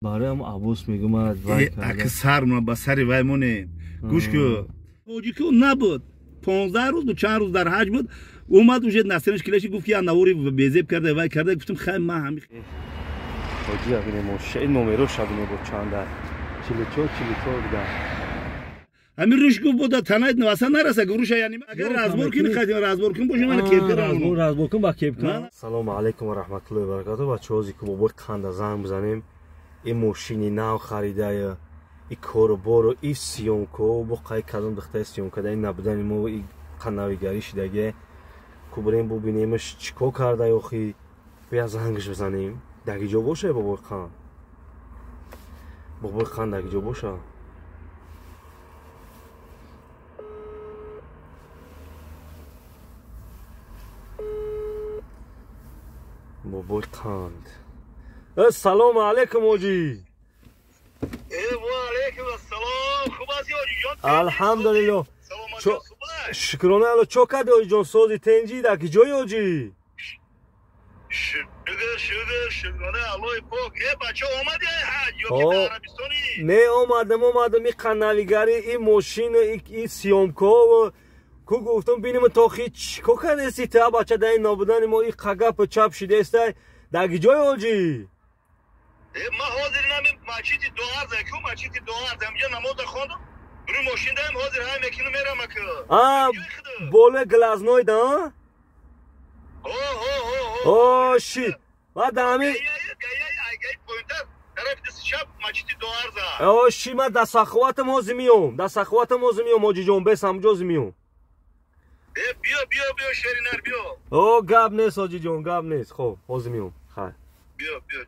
Бароям Аббос мегӯмад. Ака сар ба сари вай монем. Гӯш ку. Тоҷику набуд. 15 рӯз буд, чанд рӯз дар ҳаҷ буд. Омад уже насираш килаши гуфт ки я навори безеб карда вай карда. Гуфтам хай ман ҳами. Ҳоҷи абинем ин номеро шабине бо чанда. 44 44 буда. Ҳамин рӯш гуфт буда танаит наваса нараса гуруша яъне агар разбор кунӣ қадим разбор кун боши ман кепка разбор разбор кун ба кепка. Салому алайкум ва раҳматуллоҳи ва баракатуҳ. Бачаҳо зи ку бобои қанда занг бизанем. Ин мошини нав харидая, и кору бору, и съёмко, бо қай кадом духтари съёмка да ин набудани мо и қаннавигарӣ шидаге. Ку бурем бубинемаш чӣ кор карда охи. Бия зангш бизанем. Даги ҷо боша бобои қанд? Бобои қанд даги ҷо боша? Бобои қанд. Ассалому алайкум ҳоҷӣ. Ва алайкум ассалом. Хуб ҳастӣ ҳоҷиҷон? Алҳамдулиллоҳ. Шукрона Алло. Чо кардӣ ҳоҷиҷон? Сози тенҷӣ дар ки ҷои ҳоҷӣ? Шукр, шукр, шукрона Аллоҳи пок. Э бача омадӣ ҳаҷ ё ки дар Арабистонӣ? Не, омадам, омадам. И қаннавигарӣ, и мошин, и съёмко ку гуфтам бинем то хи чӣ кор кардеси та бача дар ин нобудани мо и қагап чап шидестай. Дар ки ҷои ҳоҷӣ? Ман ҳозир инами масҷиди Дуарза ку, масҷиди Дуарза ҳамҷа намоза хондам, рӯи мошин даем, ҳозир ҳай мекину мерам аку. А, болои глазной да? О, ши. Ма да ҳами О, ши, ма да саховатам ҳозир миём. Да саховатам ҳозир миём, ҳоҷиҷон, бес ҳамҷо ҳозир миём. Биё, биё, биё, шеринар, биё. О, гап нест, ҳоҷиҷон, гап нест. Хоб, ҳозир миём. Хай. Биё, биё.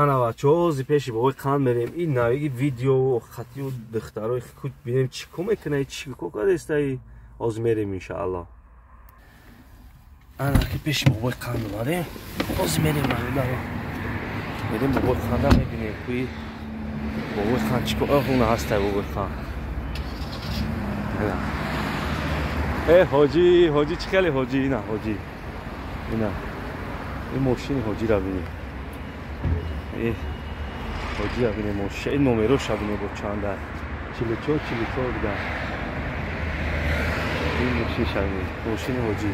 Ана бачаҳо ҳозир пеши бобои қанд мерем. Ин навиги видео хатию духтарои ку бинем чӣ ко мекунай, чӣ ко кардестай. Ҳозир мерем иншааллоҳ. Ана ки пеши бобои қанд омадем. Ҳозир мерем бародаро. Мерем бобои қанда мебинем куи бобои қанд чӣ ко охуна ҳастай бобои қанд. Э ҳоҷӣ, ҳоҷӣ чӣ хеле ҳоҷӣ, ина ҳоҷӣ. Ина. Ин мошини ҳоҷиро бинем. Ҳоҷиро бинем мошин, ин номеро шабине бо чанда. 44 44 буда. Ин мошин шабине, мошини ҳоҷӣ.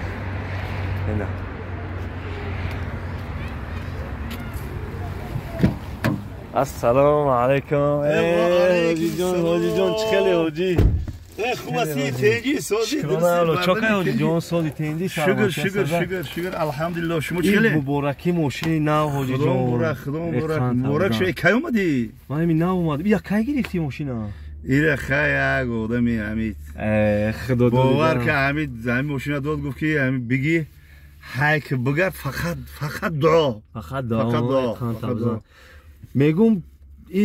Ина. Ассалому алайкум. Ҳоҷиҷон, ҳоҷиҷон чӣ хеле ҳоҷӣ? Хуб ҳастӣ, тенҷӣ, сози? Чокай ҳоҷиҷон, сози тенҷӣ? Шукр, шукр, шукр, шукр, алҳамдулиллоҳ. Шумо чӣ хеле? Мубораки мошини нав ҳоҷиҷон. Худо муборак, худо муборак. Муборак шуд. Кай омадӣ? Ман ҳамин нав омадам. Я кай гирифтӣ мошина? Ира хай як одами ҳамид. Худо бовар ка ҳамид ҳамин мошина дод, гуфт ки ҳамин бигӣ ҳай ки бигард, фақат фақат дуо. Фақат дуо. Фақат дуо. Мегум и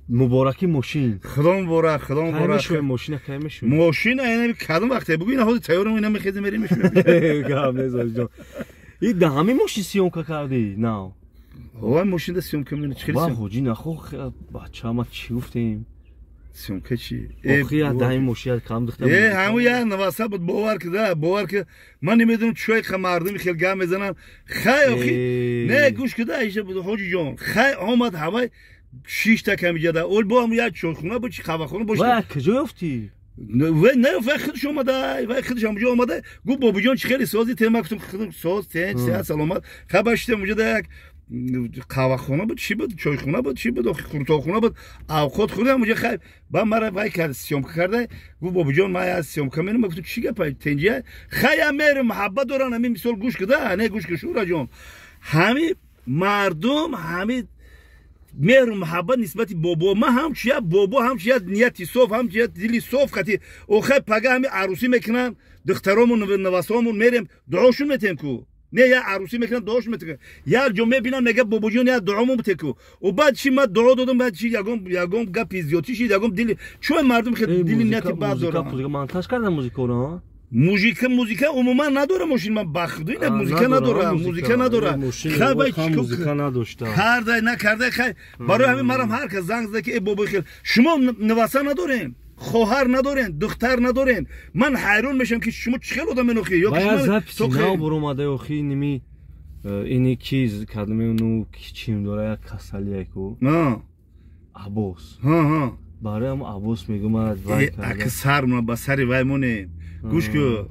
мубораки мошин. Худо муборак, худо муборак. Кай мешавем мошина, кай мешавем? Мошина ина кадом вақте бугу, ина ҳозир тайёрам, ина мехезем мерем мешавем. Гап нест ҳоҷиҷон. И да ҳамин мошин съёмка кардӣ нав? Ой, мошинда съёмка мена чӣ хеле? Ба ҳоҷӣ нахо бача, ма чӣ гуфтем? Съёмка чӣ? Охи да ҳамин мошин кам духта. Э, ҳамун як наваса буд, бовар ки да, бовар ки ман намедонам чой ха мардуми хел гап мезананд. Хай охи, не гӯш ки да иша буд ҳоҷиҷон. Хай омад ҳавай шишта ками ҷада. Ол бо ҳам як чойхона буд, чи қаҳвахона бошад. Ва куҷо ёфтӣ? Вай не, вай худаш омада, вай худаш ҳамҷо омада. Гуфт бобиҷон чӣ хеле сози тема, гуфтам худам соз, тенҷ, сеҳат, саломат. Хай баштем уҷа да як қаҳвахона буд, чӣ буд, чойхона буд, чӣ буд, охи хуртохона буд. Авқот хӯрдам уҷа. Хай ба мара вай кард, съёмка карда. Гуфт бобиҷон ман як съёмка мерам. Гуфтам чӣ гапа, тенҷия? Хай я мерам, муҳаббат доран ҳамин мисол гӯш кида, не гӯш ки шураҷон. Ҳами мардум ҳами меҳру муҳаббат нисбати бобо. Ман ҳамчу як бобо, ҳамчу як нияти соф, ҳамчу як дили соф хати. Охай пага ҳами арӯсӣ мекунанд духтаромон, навасомон, мерем дуошон метем ку. Не як арӯсӣ мекунанд дуошон метем. Як ҷо мебинам мега бобоҷон як дуомон бите ку. О баъд чи ман дуо додам, баъд чи ягон ягон гапи зиёдтӣ шид, ягон дили чун мардум хел дили нияти бад доранд. Монтаж кардам музикаро? Музика, музика умуман надора мошин, ман бахду ина музика надора, музика надора. Хай бай музика надошта. Кардай накардай хай барои ҳамин марам ҳар кас занг зада ки э бобои хел шумо наваса надорем, хоҳар надорен, духтар надорен. Ман ҳайрон мешавам ки шумо чӣ хел одам менохӣ ё ки шумо записи нав буромада охи ними Ини ки кадме ну чим дора як касалие ку. Аббос. Барои Аббос мегум вай. Ака сар ба сари вай монем. Гӯш ку,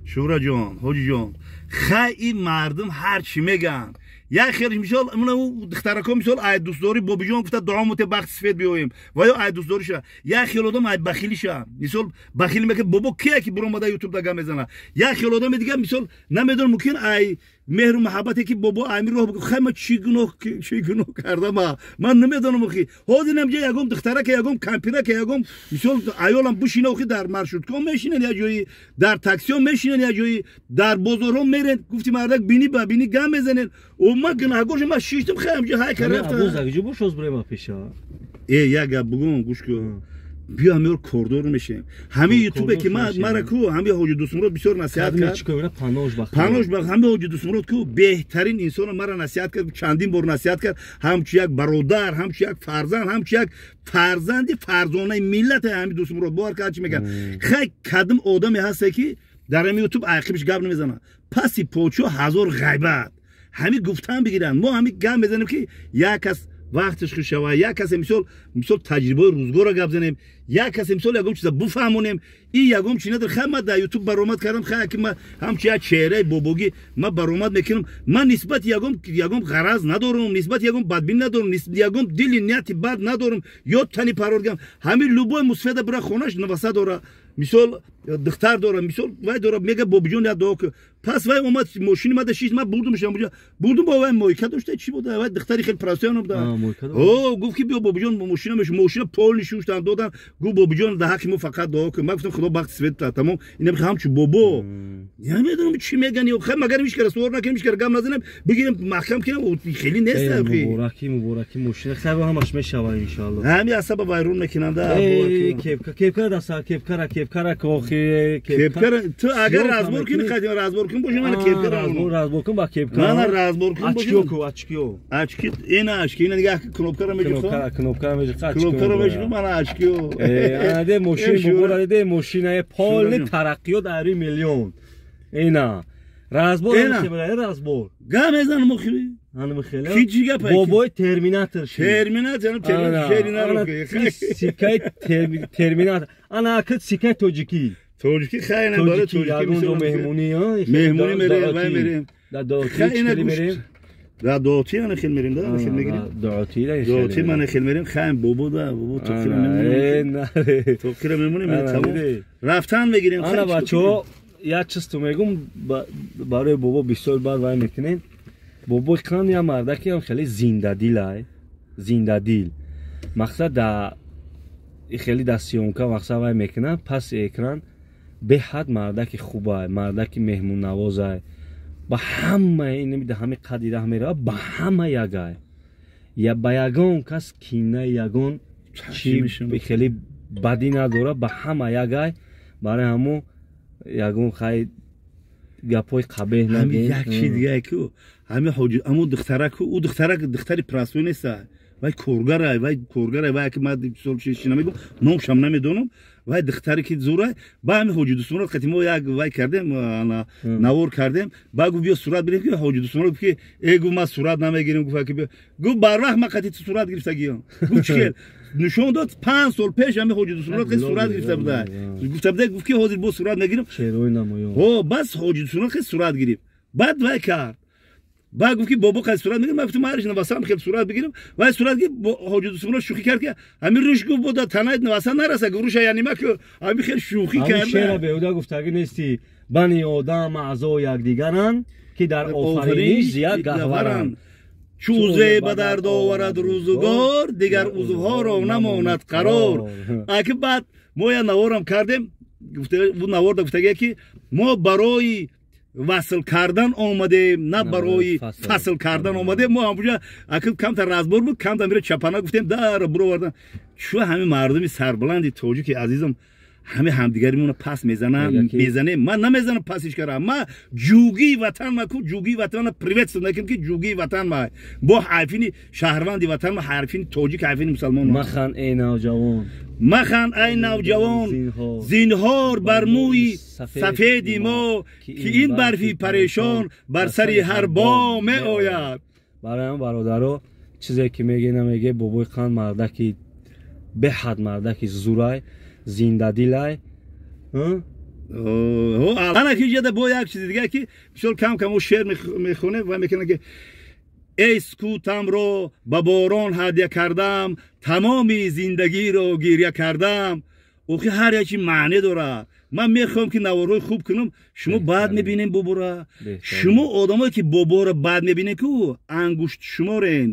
Шура ҷон, ҳоҷи ҷон. Хай ин мардум ҳар чӣ меган. Як хелиш мисол мана духтарако мисол ай дӯстдорӣ бобиҷон гуфта дуо муте бахти свет биёем ва ё ай дӯстдориша. Як хел одам ай бахилиша. Мисол бахил мекунад бобо кия ки буромада ютуб да гап мезана. Як хел одами дигар мисол намедонам мумкин ай меҳру муҳаббате ки бобо ами роҳ хай ма чӣ гуноҳ кардам ман намедонам охи. Ҳозир намҷа ягон духтарака ягон кампирака ягон мисол аёлам бушина охи дар маршрутка мешинанд як ҷои, дар таксиҳо мешинанд як ҷои, дар бозорҳо мерен гуфти мардак бини ба бини гам мезанен. О ман гунаҳгор ма шиштам хай амҷа ҳай кар рафта. Аббос агиҷо бошоз брема пеша. Э як гап бугум гӯш кун. Биё ҳамёр кордор мешем. Ҳамин ютубе ки мара ку ҳамин ҳоҷи Дӯстмурод бисёр насиҳат кард. Панош ба ҳамин ҳоҷи Дӯстмурод ку беҳтарин инсоно мара насиҳат кард, чандин бор насиҳат кард, ҳамчу як бародар, ҳамчу як фарзанд, ҳамчу як фарзанди фарзонаи миллате ҳамин Дӯстмурод бовар кард чӣ мегӯяд. Хай кадом одаме ҳасте ки дар ҳамин ютуб айқибиш гап намезанад. Паси почо ҳазор ғайбат. Ҳамин гуфтан бигиранд. Мо ҳамин гап мезанем ки як кас вақташ хуш шава, як касе мисол таҷрибаи рӯзгорро гап занем, як касе мисол ягон чиза буфаҳмонем. Ин ягон чи надор. Хай ман дар ютуб баромад кардам, хай ки ман ҳамчун як чеҳраи бобогӣ ман баромад мекунам. Ман нисбати ягон ғараз надорам, нисбати ягон бадбин надорам, ягон дили нияти бад надорам ё тани пароргам. Ҳамин любой мусфеда бира хонаш наваса дора, мисол духтар дора, мисол вай дора, мега бобиҷон як дуо кун. Пас вай омад мошини мада шишт, ман бурдумш амуҷа, бурдум бо вай мойка дошта, чӣ буда, вай духтари хеле профессионал буда. О гуфт ки биё бобиҷон мошина меш, мошина полни шуштан додан, гуфт бобиҷон дар ҳаққи мо фақат дуо кун. Ман гуфтам худо бахти свет та тамом. Инам ҳамчу бобо намедонам чӣ меган, хай магар ҳеч кара суор накунем, ҳеч кара гап назанем, бигирем маҳкам кунем, хеле нест. Мубораки, мубораки мошина хай ҳамаш мешава иншоалло. Ҳами асаба вайрон мекунанда. Кепка, кепка даста, кепкара, кепкара кохи, кепкара ту агар разбор кунӣ, қадим разбор кун боши, мана кепкара разбор кун ба кепка. Мана разбор кун боши. Очкиё ку, очкиё. Очки, ина очки, ина дига кнопкара меҷухо. Кнопкара меҷухо, кнопкара меҷухо, мана очкиё. Ана де мошин бобора, де мошинаи полни тараққиёт ари миллион. Ина разбор мешавад, разбор. Гап мезанам охи. Ана хеле. Ки чӣ гап? Бобои терминатор ши. Терминатор, шери наро. Сикаи терминатор. Ана акд сикаи тоҷикӣ. Тоҷикӣ хай на барои тоҷикӣ мисол меҳмонӣ, меҳмонӣ мерем, вай мерем. Дар доти чӣ мерем? Дар доти ана хел мерем, да, хел мегирем. Доти да доти мана хел мерем, хай бобо да, бобо тоқира мемонем. Тоқира мемонем, тамом. Рафтан мегирем. Ана бачаҳо як чиз ту мегум барои бобо бисёр бад вай мекунем. Бобои қанд як мардаке ҳам хеле зиндадил ай, зиндадил. Мақсад да хеле дар съёмка мақсад вай мекунад, паси экран беҳад мардаки хубай, мардаки меҳмоннавозай. Ба ҳама ин ҳами қадди раҳ мерава, ба ҳама ягай. Я ба ягон кас кина, ягон чи хеле бадӣ надора, ба ҳама ягай. Барои ҳамо ягон хай гапҳои қабеҳ нагем. Як чи дига ку ҳами ҳоҷи аму духтарак, ӯ духтарак духтари простой неста, вай коргарай, вай коргарай, вай ки ман мисол чи намегум, номшам намедонам, вай духтаре ки зурай, ба ҳами ҳоҷи Дӯстмурод қати мо як вай кардем, навор кардем, ба гуфт биё сурат бигирем, ки ҳоҷи Дӯстмурод гуфт ки э гуфт ман сурат намегирем, гуфт ки гуфт барвақт ман қати ту сурат гирифтагиям. Гуфт чӣ хел? Нишон дод 5 сол пеш ҳами ҳоҷи Дӯстмурод қати сурат гирифта буда. Гуфта буда, гуфт ки ҳозир бо сурат мегирем. Чеҳраи намоён. Ҳо, бас ҳоҷи Дӯстмурод қати сурат гирифт. Баъд вай кард. Баъд гуфт ки бобо қати сурат мегирем, ман гуфтам марш навасам хел сурат бигирем. Вай сурат гирифт, ҳоҷи Дӯстмурод шӯхӣ кард ки ҳамин рӯш гуфт бода танаи наваса нараса, гуфт рӯша янима ки ҳамин хел шӯхӣ кард. Ҳамин шеъра беҳуда гуфтагӣ нести, бани одам аъзо якдигаранд, ки дар офариниш зият гаҳваранд. Чӯзе ба дард оварад рӯзгор, дигар узвҳоро намонад қарор. Аки баъд мо як наворам кардем, наворда гуфтагия ки мо барои васл кардан омадем, на барои фасл кардан омадем. Мо ҳамуҷа аки камтар разбор буд, камтар мера чапана гуфтем, дар буровардан. Чӯ ҳамин мардуми сарбаланди тоҷики азизам Ҳами ҳамдигаримона пас мезанам, мезанем. Ман намезанам пасиш кара. Ма ҷугии ватан ма ку, ҷугии ватан приветствие накунем, ки ҷугии ватан ма бо ҳарфини шаҳрванди ватан ма, ҳарфини тоҷик, ҳарфини мусалмон. Махан эй навҷавон, махан ай навҷавон, зинҳор бар мӯи сафеди мо, ки ин барфи парешон бар сари ҳар бом меояд. Барои бародаро, чизе ки меге намеге, бобои қанд мардаки беҳад, мардаки зурай, зиндадилай. Ана ки ҷада бо як чизи дига, ки бисёр кам кам шеър мехонем ва мекунам, ки эй сукутамро ба борон ҳадя кардам, тамоми зиндагиро гиря кардам. Охи ҳар як чи маъне дорад. Ман мехоҳам, ки наворҳои хуб кунам, шумо бад мебинем бобора. Шумо одамое ки бобора бад мебинем, ку ангуштшуморен,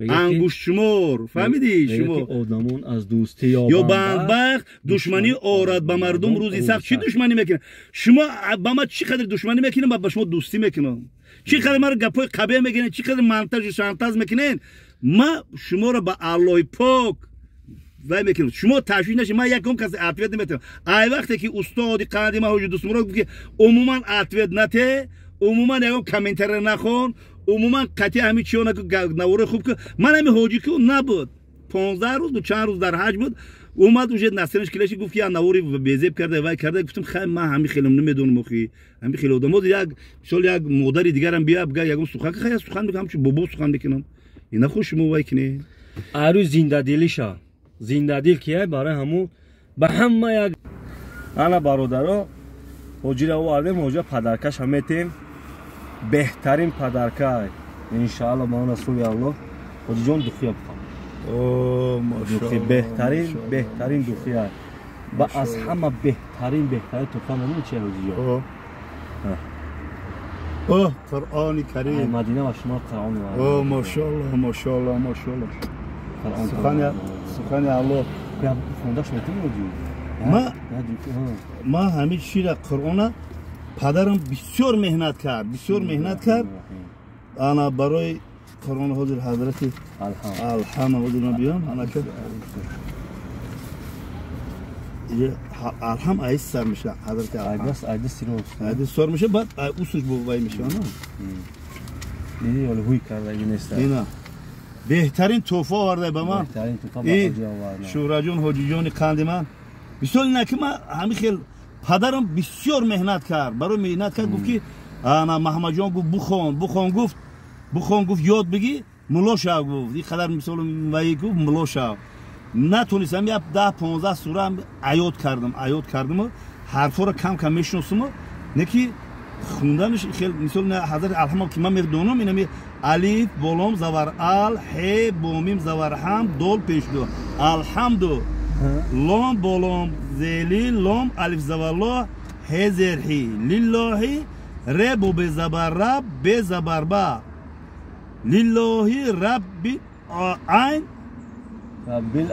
ангуштшумор, фаҳмидӣ? Шумо одамон аз дӯстӣ ёбанд бахт, душманӣ орад ба мардум рӯзи сахт. Чӣ душманӣ мекунад? Шумо ба ман чӣ қадр душманӣ мекунед, ман ба шумо дӯстӣ мекунам. Чӣ қадр маро гапҳои қабеҳ мекунед, чӣ қадр монтажу шантаж мекунед, ман шуморо ба Аллоҳи пок вай мекунам. Шумо ташвиш нашед, ман якум касе ответ наметавонам. Ай вақте ки устоди қанди ман ҳоҷи Дӯстмурод гуфт, ки умуман ответ нате, умуман ягон комментария нахон, умуман қатъи ҳамин чиё наку, навори хуб ку. Ман ҳами ҳоҷи ку набуд, 15 рӯз буд, чанд рӯз дар ҳаҷ буд, омад, уже насираш килаши, гуфт, ки я навори безеб карда, вай карда. Гуфтам, хай, ман ҳами хелам намедонам, охи ҳами хеле одам. Як мисол, як модари дигарам бия, бга ягон сухан, хай, сухан мекунам, ҳамчун бобо сухан мекунам. Ина хуш шумо вай кине. Арӯ зиндадилиша, зиндадил ки барои ҳамун ба ҳама як. Ана бародаро, ҳоҷира овардем, ҳоҷа подарка ша метем, беҳтарин подарка, иншаалло, ба он расули Аллоҳ. Ҳоҷиҷон, духия бихам, беҳтарин, беҳтарин духия ва аз ҳама беҳтарин, беҳтарин туҳфа медони чи, ҳоҷиҷон? О, Қуръони Карим. Мадина ва шумо Қуръон. О, машаалло, машаалло, машаалло. Сухани Аллоҳ. Хондаш метавонӣ, ҳоҷи? Ма ҳамин чира, Қуръона, падарам бисёр меҳнат кард, бисёр меҳнат кард. Ана барои Қуръон ҳозир ҳазрати алҳама ҳозир ман биём, анака алҳам айс сар меша, ҳазрати алҳам айдис сар меша, баъд усуш бо вай меша. Ана ҳуй кардаги нест. Ина беҳтарин тӯҳфа оварда ба ман Шӯҳраҷон, ҳоҷиҷони қанди ман. Бисёр ина ки ман ҳамин хел падарам бисёр меҳнат кард, барои меҳнат кард, гуфт, ки ана Маҳамаҷон, гуфт, бухон, бухон, гуфт, бухон, гуфт, ёд бигӣ, мулло шав, гуфт. Ин қадар мисол ваи, гуфт, мулло шав. Натонистам, як 10-15 сура аёд кардам, аёд кардаму ҳарфҳоро кам кам мешиносуму, не ки хунданаш хел. Мисол, ҳазрати алҳамд ки ман медонам, инами алиф болом завар ал, ҳе бомим завар ҳам, дол пешду, алҳамду, лом болом зели лом, алиф завалло, ҳе зерҳи, лиллоҳи, ре бо бе забар раб, бе забар ба, лиллоҳи рабби айн. Раббил.